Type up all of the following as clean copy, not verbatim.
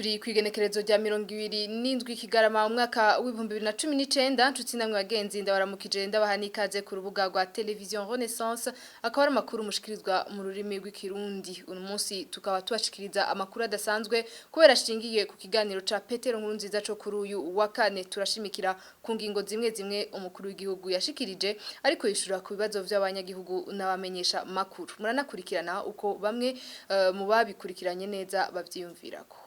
Turi kwigenekerezo rya 27 Kigarama umwaka w'2019. Nshuti namwe bagenzi, ndabaramukije, ndabaha n'ikaze ku rubuga rwa Television Renaissance. Akaba ari amakuru mushikirizwa mu rurimi rw'Ikirundi. Uno munsi tukaba tubashikiriza amakuru adasanzwe kubera ashingiye ku kiganiro ca Petero Nkurunziza co kuri uyu wa kane. Turashimikira ku ngingo zimwe zimwe umukuru w'igihugu yashikirije ariko yishura ku bibazo vy'abanyagihugu n'abamenyesha makuru. Muranakurikirana uko bamwe mu babikurikiranye neza bavyiyumvirako.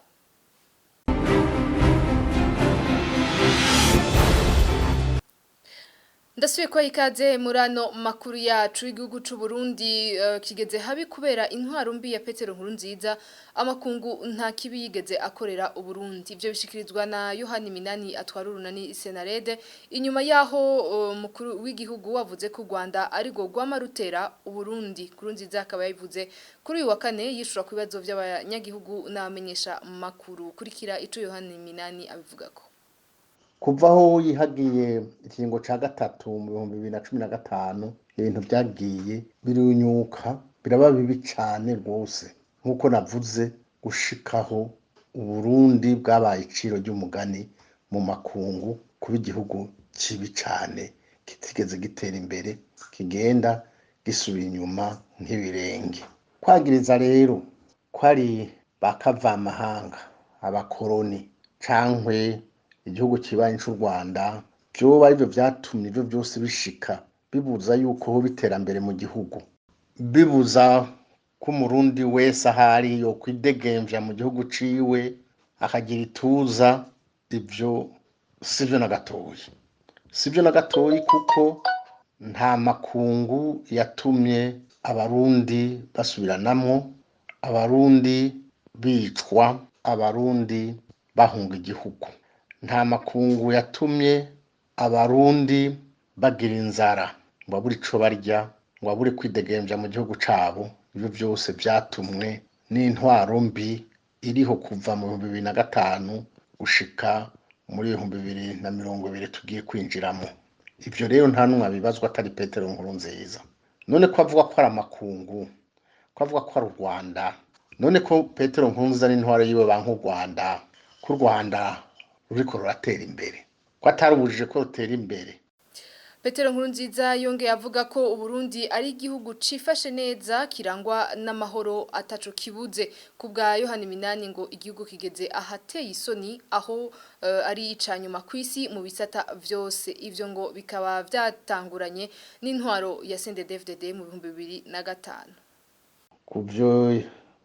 Ndasubiye kwa ikaze murano makuru yacu. Igihugu c'u Burundi kigeze habi kubera intwaro mbi ya Petero Nkurunziza. Amakungu nta kibi yigeze akorera Uburundi. Ivyo bishikirizwa na Yohani Minani atwara urunani Senarede, inyuma yaho mukuru w'igihugu wavuze ko Rwanda ari go rwama rutera Uburundi. Nkurunziza akaba yabivuze kuri uyu wa kane yishura ku bibazo vy'abanyagihugu n'abamenyesha makuru. Kurikira ico Yohani Minani abivugako. Kuva aho yihagiye ikiringo ca gatatu mu 2015, ibintu vyagiye birunyuka, biraba bibi cane rwose, nk'uko navuze, gushikaho Uburundi bwabaye iciro ry'umugani mu makungu, kuba igihugu kibi cane kitigeze gitera imbere, kigenda gisubira inyuma nk'ibirenge. Kwagiriza rero ko ari ba kavamahanga, abakoroni, cankwe igihugu kibanyi c'u Rwanda vyoba arivyo vyatumye ivyo vyose bishika, bibuza yuko hoba iterambere mu gihugu, bibuza ko Umurundi wese ahari yokwidegemvya mu gihugu ciwe akagira ituza, ivyo sivyo na gatoyi, sivyo na gatoyi, kuko nta makungu yatumye Abarundi basubiranamwo, Abarundi bicwa, Abarundi bahunga igihugu. Nta makungu yatumye Abarundi bagira inzara ngo babure ico barya, ngo babure kwidegemvya mu gihugu cabo. Ivyo vyose vyatumwe n'intwaro mbi iriho kuva mu 2005 gushika muri 2020 tugiye kwinjiramo. Ivyo rero nta numwe abibazwa atari Petero Nkurunziza. None ko avuga ko ari amakungu, ko avuga ko ari u Rwanda, none ko Petero Nkurunziza n'intwaro yiwe banka u Rwanda, ko u Rwanda ruriko ruratera imbere, ko atarubujije ko rutera imbere? Petero Nkurunziza yongeye avuga ko Uburundi ari igihugu cifashe neza, kirangwa n'amahoro, ataco kibuze. Ku bwa Yohani Minani, ngo igihugu kigeze ahateye isoni, aho ari icanyuma kw'isi mu bisata vyose. Ivyo ngo bikaba vyatanguranye n'intwaro ya CNDD-FDD mu 2005. Ku byo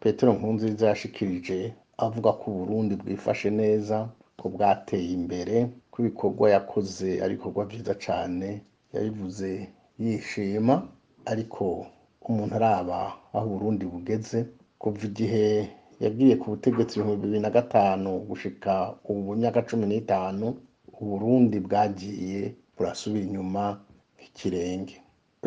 Petero Nkurunziza yashikirije avuga ko Uburundi bwifashe neza, ko bwateye imbere, ko ibikorwa yakoze ari ibikorwa vyiza cane, yabivuze yishima. Ariko umuntu araba aho Uburundi bugeze kuva igihe yagiye ku butegetsi 2005 gushika ubu, myaka 15, Uburundi bwagiye burasubira inyuma nk'ikirenge.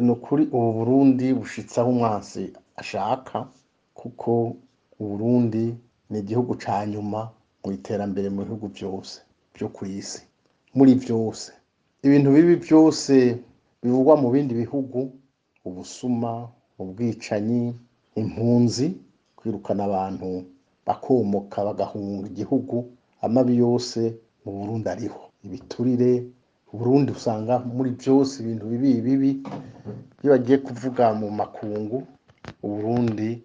Ni ukuri, ubu Burundi bushitse aho umwansi ashaka, kuko Uburundi ni igihugu ca nyuma mu iterambere mu bihugu vyose vyo kw'isi. Muri vyose, ibintu bibi vyose bivugwa mu bindi bihugu, ubusuma, ubwicanyi, impunzi, kwirukana abantu bakomoka bagahunga igihugu, amabi yose mu Burundi ariho, ibiturire. Uburundi usanga muri vyose ibintu bibi bibi. Iyo bagiye kuvuga mu makungu, Uburundi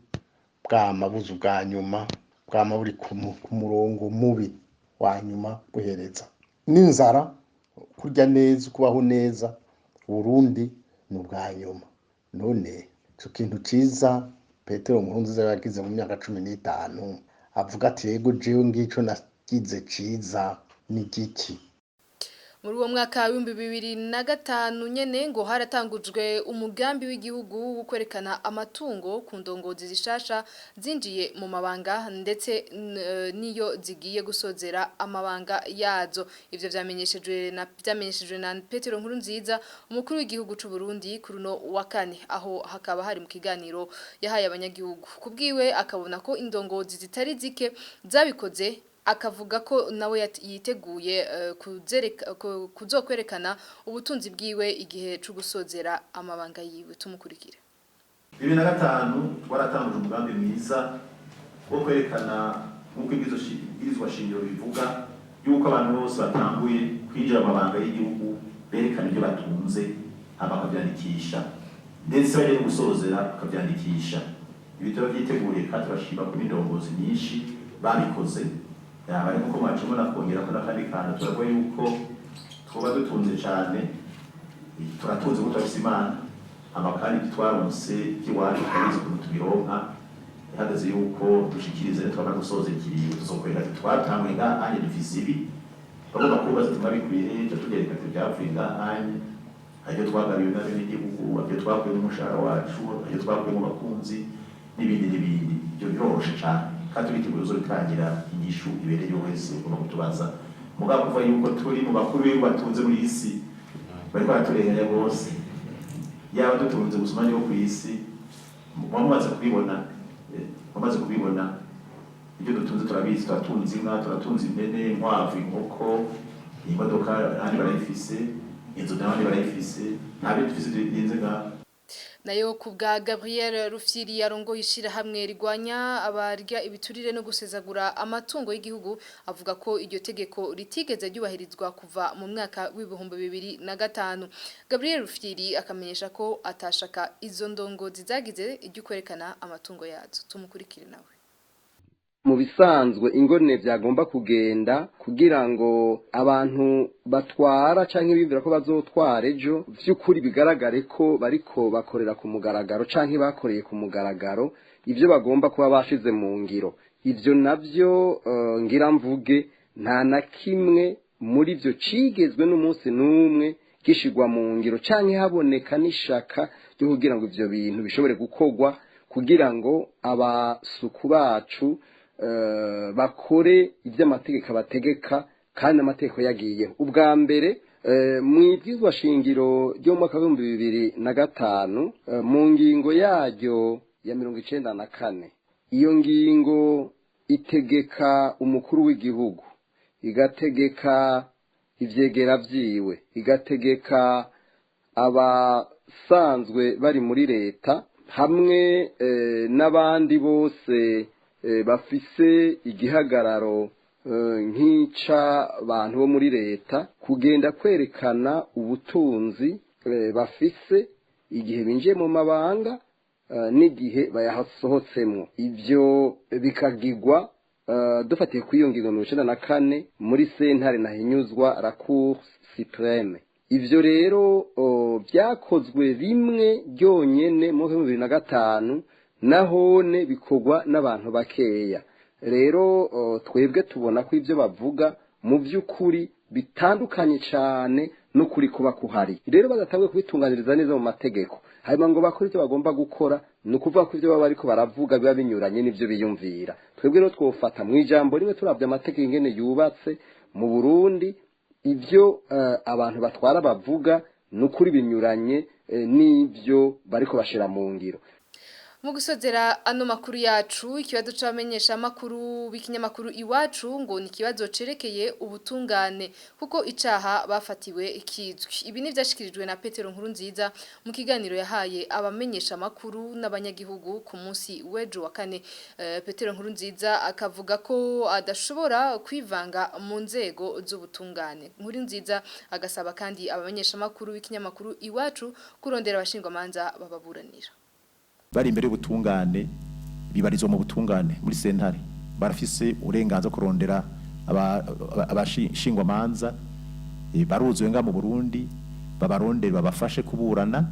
bwama buza ubwa nyuma, bwama buri ku murongo mubi wa nyuma guhereza. N'inzara, kurya neza, kubaho neza, Uburundi ni ubwa nyuma. None ico kintu ciza Petero Nkurunziza yagize mu myaka 15, avuga ati: "Yego, jewe ngico nagize ciza", ni igiki? Muri uwo mwaka w'2005 nyene ngo haratangujwe umugambi w'igihugu wo kwerekana amatungo ku ndongozi zishasha zinjiye mu mabanga, ndetse niyo zigiye gusozera amabanga yazo. Ivyo vyamenyeshejwe na Petero Nkurunziza, umukuru w'igihugu c'u Burundi, kuri uno wa kane. Aho hakaba hari mu kiganiro yahaye abanyagihugu. Kubwiwe, akabona ko indongozi zitari zike zabikoze, akavuga ko nawe yiteguye kuzokwerekana ubutunzi bwiwe igihe co gusozera amabanga yiwe. Tumukurikire. 2005 twaratanguje umugambi mwiza wo kwerekana. Nk'uko ibwirizwa shingiro bivuga yuko abantu bose batanguye kwinjira mu mabanga y'igihugu berekana ibyo batunze, hama bakavyandikisha, ndetse bagiye no gusozera bakavyandikisha. Ibi turabyiteguriye kandi turashima ko n'indongozi nyinshi babikoze. Yaba ari nkuko mwacibona, kongera ko n'akandi kantu, turavuga yuko twoba dutunze cane. Turatunze kuko turafise Imana, hama kandi ibyo twaronse by'iwacu turabizi ukuntu tubironka. Ihagaze yuko dushikiriza, twamara gusoza ikiringo tuzokwereka ati twatanguye ngaha anye, dufise ibi. Bagomba kubaza ati mwabikuye he? Tuca tubereka ati byavuye ngaha anye, hari ibyo twagabiwe n'abenegihugu, hari ibyo twakuye mu mushahara wacu, hari ibyo twakuye mu bakunzi, n'ibindi n'ibindi. Ibyo biroroshe cane kandi turiteguye uzobitangira inyishu ibereye wese ugomba kutubaza. Mugabo kuva yuko turi mu bakuru b'ibihugu batunze muri iyi si, bariko baraturenganya rwose. Yaba dutunze gusoma nibo ku isi, muba mumaze kubibona, mumaze kubibona ibyo dutunze turabizi. Turatunze inka, turatunze impene, inkwavu, inkoko, imodoka ahandi barayifise, inzu n'abandi barayifise. Nta bindi dufise birenze ngaho. Nayo ku bwa Gabriel Rufyiri yarongoye ishirahamwe rigwanya abarya ibiturire no gusezagura amatungo y'igihugu, avuga ko iryo tegeko ritigeze ryubahirizwa kuva mu mwaka w'2005. Gabriel Rufyiri akamenyesha ko atashaka izo ndongozi zagize iryo kwerekana amatungo yazo. Tumukurikire nawe. Mu bisanzwe ingorane byagomba kugenda kugira ngo abantu batwara canke biyumvira ko bazotwara ejo vy'ukuri bigaragare ko bariko bakorera ku mugaragaro canke bakoreye ku mugaragaro ivyo bagomba kuba bashize mu ngiro. Ivyo navyo ngira mvuge, nta na kimwe muri vyo cigezwe n'umunsi n'umwe gishigwa mu ngiro canke haboneka n'ishaka ryo kugira ngo ivyo bintu bishobore gukorwa kugira ngo abasuku bacu bakore ibyo amategeko abategeka kandi amategeko yagiyeho ubwa mbere. Mu ibwirizwa shingiro ryo mu mwaka w'2005, mu ngingo yaryo ya 94, iyo ngingo itegeka umukuru w'igihugu, igategeka ivyegera vyiwe, igategeka abasanzwe bari muri leta hamwe n'abandi bose bafise igihagararo nk'ic'abantu bo muri leta kugenda kwerekana ubutunzi bafise igihe binjiye mu mabanga n'igihe bayasohotsemwo. Ivyo bikagigwa dufatiye kuri iyo ngingo 94 muri sentare ntahinyuzwa, la Cour suprême. Ivyo rero byakozwe rimwe ryonyene mu 2005, nahone bikorwa n'abantu bakeya. Rero twebwe tubona ko ibyo bavuga mu by'ukuri bitandukanye cyane n'ukuri kuba kuhari. Rero badatanguye kubitunganiriza neza mu mategeko, hanyuma ngo bakore ibyo bagomba gukora, ni ukuvuga ko ibyo baba bariko baravuga biba binyuranye n'ibyo biyumvira. Twebwe rero twofata mu ijambo rimwe, turabye amategeko ingene yubatse mu Burundi, ibyo abantu batwara bavuga ni ukuri binyuranye n'ibyo bariko bashira mu ngiro. Mu gusozera ano makuru yacu, ikibazo c'abamenyesha makuru b'ikinyamakuru Iwacu ngo ni ikibazo cerekeye ubutungane kuko icaha bafatiwe kizwi. Ibi ni vyashikirijwe na Petero Nkurunziza mu kiganiro yahaye abamenyesha makuru n'abanyagihugu ku munsi w'ejo wa kane. Petero Nkurunziza akavuga ko adashobora kwivanga mu nzego z'ubutungane. Nkurunziza agasaba kandi abamenyesha makuru b'ikinyamakuru Iwacu kurondera abashingwamanza bababuranira. Bari imbere y'ubutungane, bibarizwa mu butungane muri sentare, barafise uburenganzira kurondera abashingwamanza baruzuye ngaha mu Burundi, babarondere babafashe kuburana.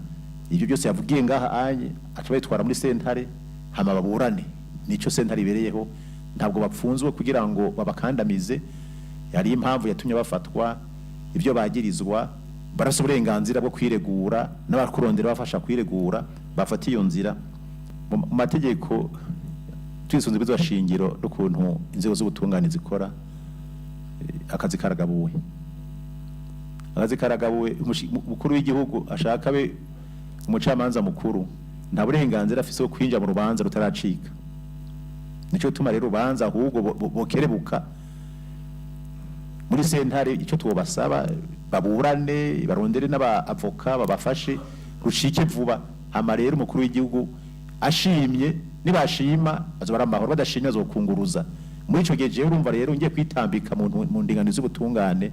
Ibyo byose yavugiye ngaha anye aca bayitwara muri sentare, hama baburane. Nico sentare ibereyeho. Ntabwo bapfunzwe kugira ngo babakandamize. Hari impamvu yatumye bafatwa, ibyo bagirizwa, barafise uburenganzira bwo kwiregura n'abakurondera bafasha kwiregura, bafata iyo nzira. Mu mategeko, twisunze ibwirizwa shingiro n'ukuntu inzego z'ubutungane zikora, akazi karagabuwe, akazi karagabuwe. Umukuru w'igihugu ashaka be umucamanza mukuru, nta burenganzira afise bwo kwinjira mu rubanza rutaracika. Nico gituma rero urubanza ahubwo bokerebuka muri sentare. Icyo tubasaba, baburane, barondere n'aba avoka babafashe, rucike vuba. Hama rero umukuru w'igihugu ashimye, nibashima azoba ari amahoro, badashimye azokunguruza. Muri ico gihe jewe urumva rero ngiye kwitambika mu ndinganizo z'ubutungane,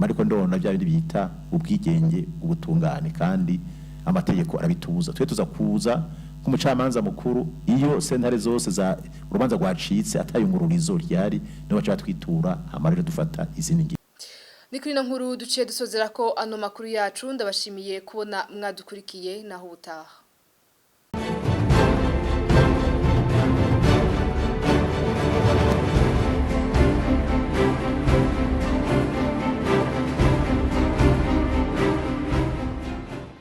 ariko ndona bya bindi bita ubwigenge bw'ubutungane, kandi amategeko arabitubuza. Twe tuza kuza nk'umucamanza mukuru iyo sentare zose za urubanza rwacitse atayungururizo ryari, niho baca batwitura, hama rero dufata izindi ngingo. Ni kuri ino nkuru duciye dusozera ko ano makuru yacu. Ndabashimiye kubona mwadukurikiye, naho ubutaha.